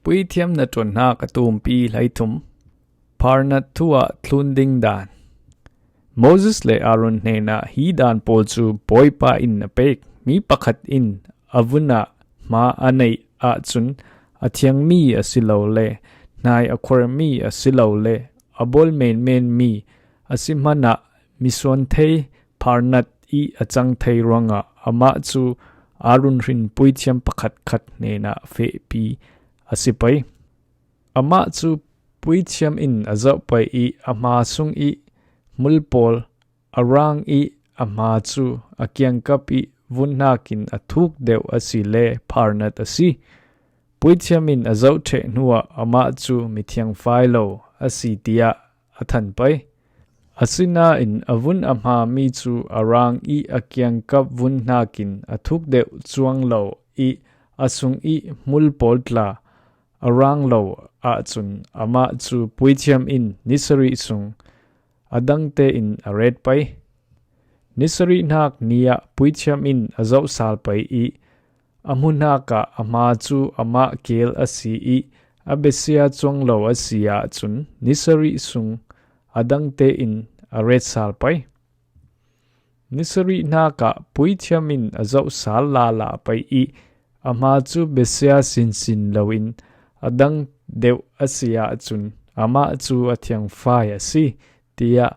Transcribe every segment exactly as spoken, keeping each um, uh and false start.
Puithiam na ṭuanhnak a tumpi hleithum. Pharnat thu ah thlun ding dan. Moses le Aaron hnenah hi dan pawl cu Bawipa in a pek. Mi pakhat in a vun ah hma a neih ahcun a thiangmi asilole hnai a khuarmi asilole a bawl menmenmi a si hmanah misuan thei pharnat i a cang thei ruangah amah cu Aaron hrin puithiam pakhatkhat hnenah fehpi a si pei. Amah cu puithiam in a zoh pei i a hma sung i hmul pawl a rang i a hma cu a kiangkap i vun hnakin a thuk deuh a si le pharnat a si. Puithiam in a zoh ṭheh hnuah amah cu mithiang fai lo a si tiah a than pei. Asinain a vun a hmami cu a rang i a kiangkap vun hnakin a thuk deuh cuang lo i a sung i hmul pawl tla a rang lo ahcun amah cu puithiam in ni sarih sung a dangte in a ret pei. Ni sarih hnak ni ah puithiam in a zoh sal pei i a hmuhnak ah a hma cu amah keel a si i a besia cuang lo a si ahcun ni sarih sung a dangte in a ret sal pei. Ni sarih hnak ah puithiam in a zoh sal lala pei i a hma cu besia sinsin loin a dang deuh a si ahcun amah cu a thiangfai a si, tiah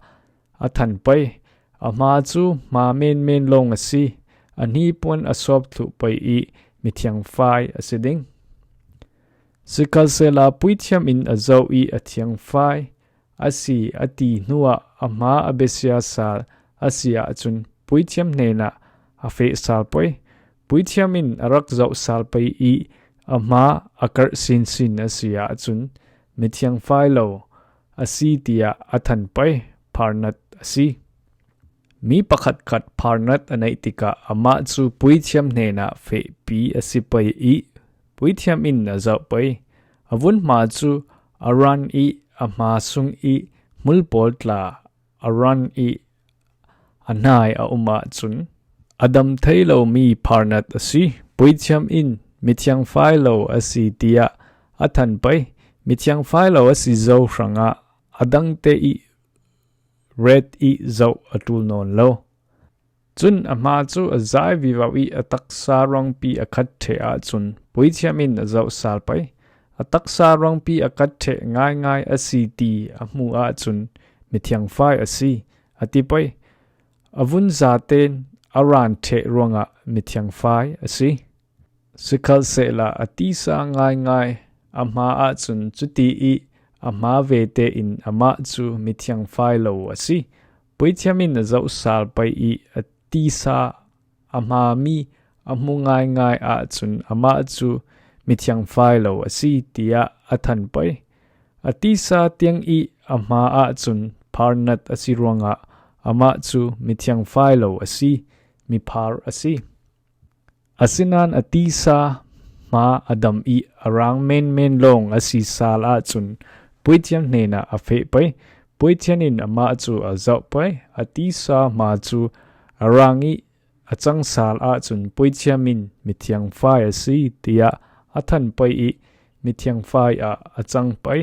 a than pei. A hma cu hma menmen lawng a si, a hnipuan a sawp thluh pei i mithiang fai a si ding. Sikhalsehla puithiam in a zoh i a thiang fai a si a ti hnuah a hma a besia sal a si ahcun puithiam hnenah a feh sal pei. Puithiam in a rak zoh sal pei i a hma a karh sinsin a si ahcun mithiang fai lo a si tiah a than pei, pharnat a si. Mi pakhatkhat pharnat a neih tikah amah cu puithiam hnenah fehpi a si pei i puithiam in a zoh pei. A vun hma cu a ran i a hma sung i hmul pawl tla a ran i a hnai a um ahcun a dam thei lomi pharnat a si. Puithiam in mithiang fai lo a si tiah a than pei. Mithiang fai lo a si zo hrangah a dangte i ret i zoh a ṭul nawn lo. Cun a hma cu a zai vivo i a taksa ruangpi a khat ṭheh ahcun puithiam in a zoh sal pei. A taksa ruangpi a khat ṭheh ngaingai a si ti a hmuh ahcun mithiang fai a si, a ti pei. A vun zaten a ran ṭheh ruangah mithiang fai a si. Sikhalsehla a tisa ngaingai a hma ahcun cuti i a hma ve tein amah cu mithiang fai lo a si. Puithiam in a zoh sal pei i a tisa a hmami a hmu ngaingai ahcun amah cu mithiang fai lo a si, tiah a than pei. A tisa tiang i a hma ahcun pharnat a si ruangah amah cu mithiang fai lo a si, miphar a si. Asinain a tisa hma a dam i a rang menmen lawng a si sal ahcun puithiam hnenah a feh pei. Puithiam in amah cu a zoh pei. A tisa hma cu a rang i a cang sal ahcun puithiam in mithiang fai a si, tiah a than pei i mithiang fai ah a cang pei.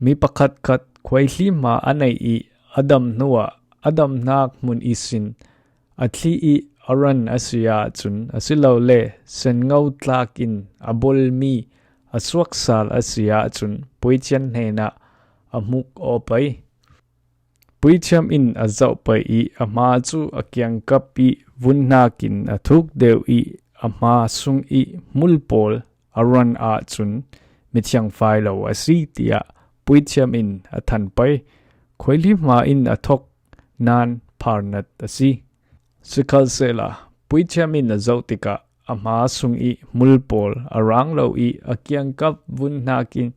Mi pakhatkhat khuaihli hma a neih i a dam hnuah a damhnak hmun ihsin a thli i a ran a si ahcun, asilole senngo tlak in a bawlmi a suak sal a si ahcun puithiam hnenah a hmuk aw pei. Puithiam in a zoh pei i a hma cu a kiangkap i vun hnakin a thuk deuh i a hma sung i hmul pawl a ran ahcun mithiang fai lo a si, tiah puithiam in a than pei. Khuaihli hma in a thok nan pharnat a si. Sikhalsehla puithiam in a zoh tikah a hma sung i hmul pawl a rang lo i a kiangkap vun hnakin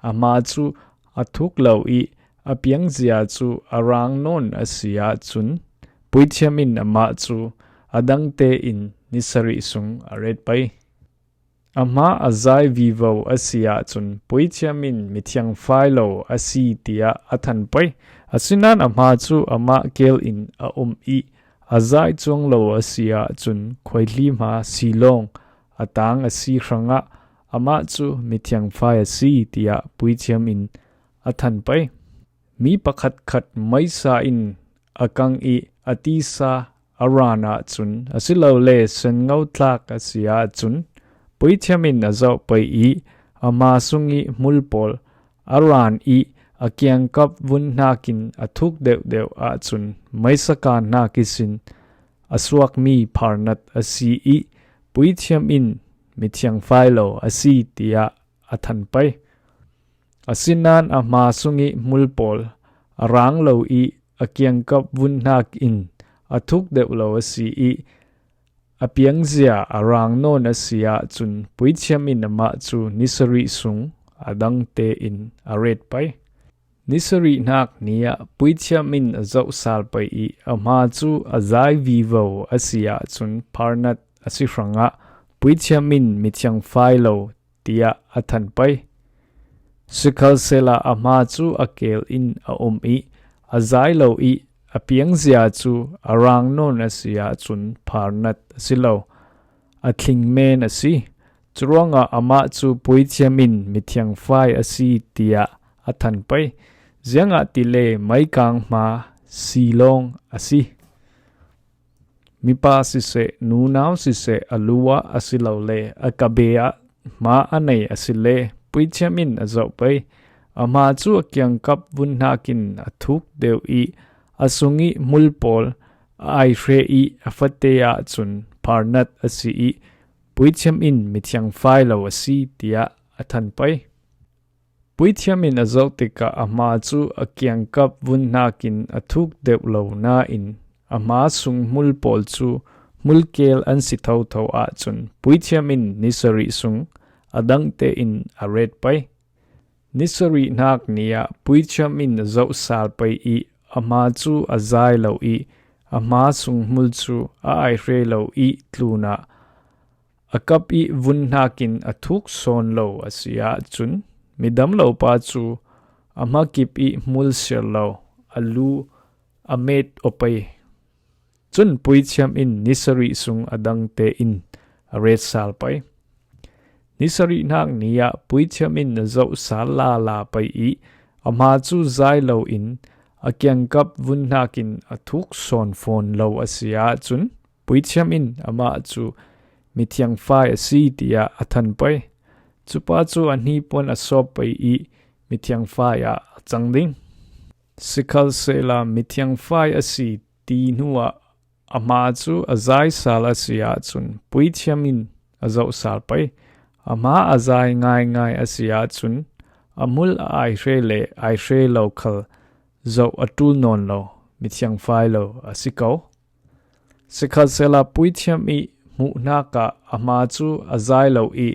a hma cu a thuk lo i a piangzia cu a rang nawn a si ahcun puithiam in amah cu a dangte in ni sarih sung a ret pei. A hma a zai vivo a si ahcun puithiam in mithiang fai lo a si, tiah a than pei. Asinain a hma cu amah keel in a um i a zai cuang lo a si ahcun khuaihli hma si lawng a tang a si hrangah amah cu mithiangfai a si, tiah puithiam in a than pei. Mi pakhatkhat meisa in a kang i a tisa a ran ahcun, asilole senngo tlak a si ahcun, puithiam in a zoh pei i a hma sung i hmul pawl a ran i a kiangkap vun hnakin a thuk deuhdeuh ahcun, meisa ka hnak ihsin a suakmi pharnat a si i puithiam in mithiangfai lo a si, tiah a than pei. Asinain a hma sung i hmul pawl a rang lo i a kiangkap vun hnakin a thuk deuh lo a si i a piangzia a rang nawn a si ahcun, puithiam in amah cu ni sarih sung a dang tein a ret pei. Ni sarih hnak ni ah puithiam in a zoh sal pei i a hma cu a zai vivo a si ahcun, pharnat a si hrangah puithiam in mithiangfai lo, tiah a than pei. Sikhalsehla a hma cu a kel in a um i a zai lo i a piangzia cu a rang nawn a si ahcun, pharnat a si lo, a thling men a si. Curuangah amah cu puithiam in mithiangfai a si, tiah a than pei. Ziangahtile meikang hma si lawng a si. Mipa siseh, nunau siseh, a lu ah asilole a kabe ah hma a nei asile, puithiam in a zoh pei. A hma cu a kiangkap vun hnakin a thuk deuh i a sung i hmul pawl a aihre i a fate ahcun, pharnat a si i puithiam in mithiangfai lo a si, tiah a than pei. Puithiam in a zoh tikah a hma cu a kiangkap vun hnakin a thuk deuh lo nain, a hma sung hmul pawl cu hmulkel an si thotho ahcun, puithiam in ni sarih sung a dang tein a ret pei. Ni sarih hnak ni ah puithiam in a zoh sal pei i a hma cu a zai lo i a hma sung hmul cu a aihre lo i tlunah a kap i vun hnakin a thuk sawn lo a si ahcun, midam lo pa cu a hmakip i hmul siar lo, a lu a met aw pei. Cun puithiam in ni sarih sung a dang tein a ret sal pei. Ni sarih hnak ni ah puithiam in a zoh sal lala pei i a hma cu zai lo in a kiangkap vun hnakin a thuk sawn fawn lo a si ahcun, puithiam in amah cu mithiangfai a si, tiah a than pei. Cupa cu a hnipuan a sawp pei i mithiangfai ah a cang ding. Sikhalsehla mithiangfai a si ti hnuah a hma cu a zai sal a si ahcun, puithiam in a zoh sal pei. A hma a zai ngaingai a si ahcun, a hmul a aihre le aihre lo khal zoh a ṭul nawn lo, mithiangfai lo a si ko. Sikhalsehla puithiam i hmuhnak ah a hma cu a zai lo i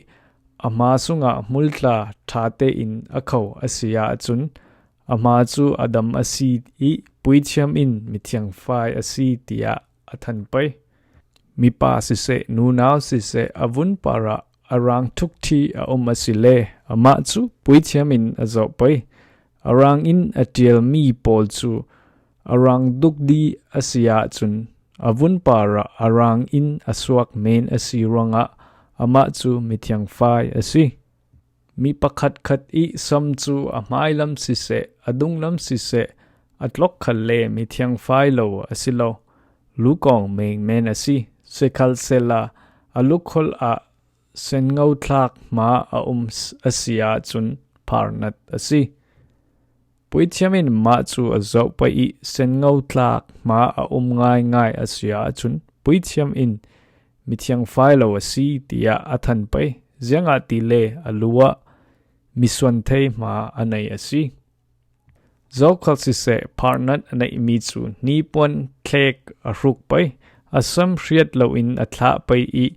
a hma sungah hmultla ṭha tein a kho a si ahcun, a hma cu a dam a si i puithiam in mithiangfai a si, tiah a than pei. Mipa siseh, nunau siseh, a vun parah a rang ṭhukṭhi a um asile, amah cu puithiam in a zoh pei. A rang in a ṭialmi pawl cu a rang dukdi a si ahcun, a vun parah a rang in a suak men a si ruangah amah cu mithiangfai a si. Mi pakhatkhat i sam cu a hmailam siseh, a dunglam siseh, a tlok khalle mithiangfai lo a si lo, lukawng mengmen a si. Sikhalsehla a lukholh ah senngo tlak hma a um s-, a si ahcun pharnat a si. Puithiam in mah cu a zoh pei i senngo tlak hma a um ngaingai a si ahcun, puithiam in mithiangfai lo a si, tiah a than pei. Ziangahtile a lu ah misuan thei hma a nei a si. Zokhal siseh, pharnat a neihmi cu hnipuan thlek a hruk pei, a sam hriat loin a thlah pei i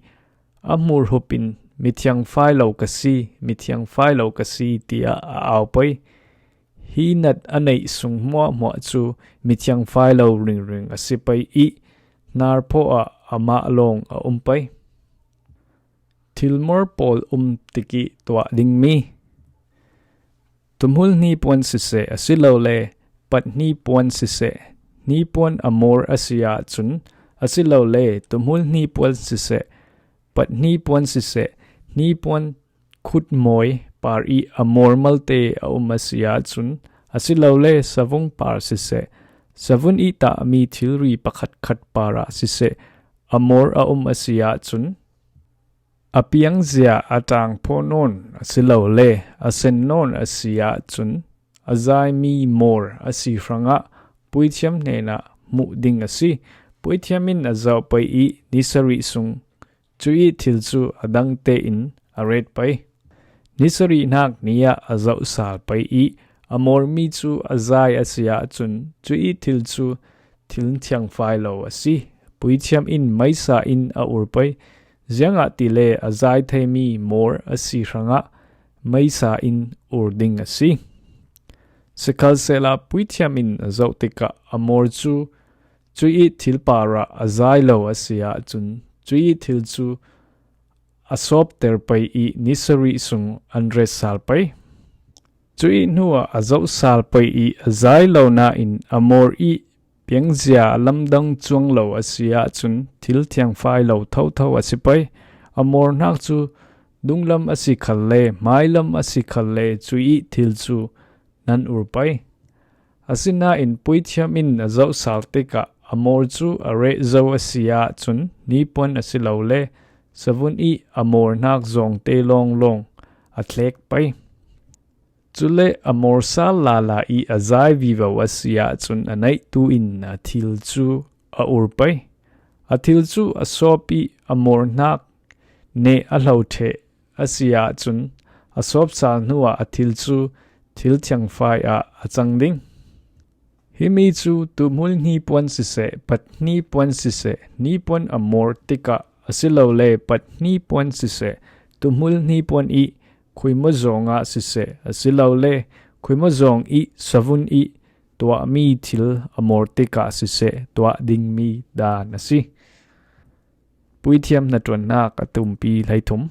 a hmurhup in, mithiangfai lo ka si, mithiangfai lo ka si, tiah a au pei. Hi nat a neih sung hmuahhmuah cu mithiangfai lo ringring a si pei i hnarphaw ah amah lawng a um pei. Thilmor pawl um tik i tuah dingmi. Tumhul hnipuan siseh, asilole pat hnipuan siseh, hnipuan a mor a si ahcun, asilole tumhul hnipuan siseh, pat hnipuan siseh, hnipuan khutmawi par ih Amor malte a um a si ahcun, asilole savung par siseh, savun ih tahmi thilri pakhatkhat parah siseh, Amor a um a si ahcun, a piangzia a ṭangphaw nawn asilole a sen nawn a si ahcun, a zaimi mawr a si hrangah puithiam hnenah hmuh ding a si. Puithiam in a zoh pei ih ni sarih sung cuih thil cu a dang tein a ret pei. Ni sarih hnak ni ah a zoh sal pei ih a mawrmi cu a zai a si ahcun, cuih thil cu thil thiangfai lo a si. Puithiam in meisa in a ur pei, ziangahtile a zai theimi mawr a si hrangah meisa in ur ding a si. Sikhalsehla puithiam in a zoh tikah a mawr cu cuih thil parah a zai lo a si ahcun, cuih thil cu a sawpter pei ih ni sarih sung an ret sal pei. Cuih hnuah a zoh sal pei ih a zai lo nain a mawr ih piangzia a lamdang cuang lo a si ahcun, thil thiangfai lo thotho a si pei. A mawr hnak cu dunglam a si khalle, hmailam a si khalle, cuih thil cu nan ur pei. Asinain puithiam in a zoh sal tikah a mawr cu a reh zo a si ahcun, nipuan asilole savun ih a mawr hnak zawngte lawnglawng a thlek pei. Cule a mawr sal lala ih a zai vivo a si ahcun, a neihtu in a thil cu a ur pei. A thil cu a sawp ih a mawr hnak neh a hlo ṭheh a si ahcun, a sawp sal hnuah a thil cu thil thiangfai ah a cang ding. Himi cu tuhmul hnipuan siseh, pat hnipuan siseh, hnipuan a mawr tikah asilole pat hnipuan siseh, tuhmul hnipuan ih khuimawzawng ah siseh, asilole khuimawzawng ih savun ih tuahmi thil a mawr tikah siseh, tuah dingmi dan a si. Puithiam hnaṭuannak a tumpi hleithum.